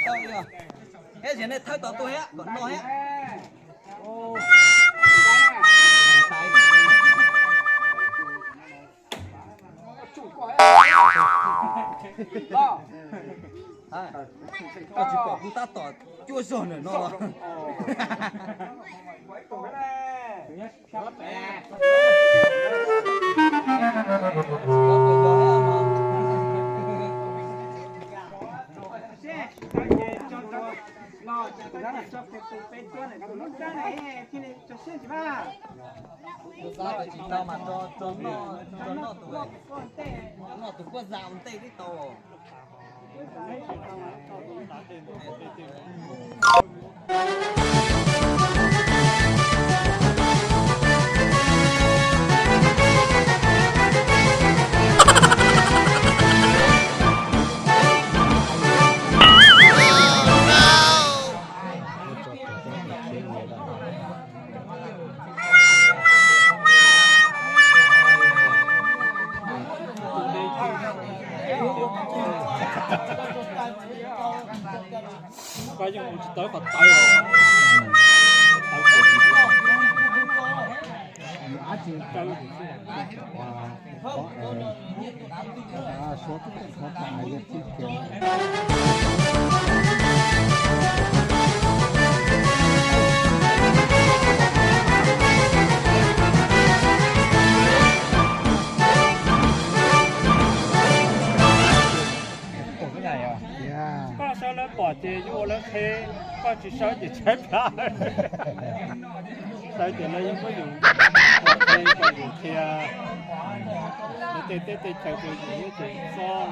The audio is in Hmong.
Thiab ziag nej thawb tau tuaj thiab kom noj thiab. Koj tsis pom kuv tab tom cuab zog ntawm no los. Tsis tau mas tso noj, tso noj tus, noj tus kuaj zam ntej twb tau. Koj yeej ua tsis tau qhov tawv os. Koj sawv lawv pom ces yuav ua lawv qhev, koj tsis sawv ces tshaib plab. Sawv ces lawv yuav muab yus ua qhev, koj yus qhia lawv tej teb tej chaws rau yus thiab ces txob.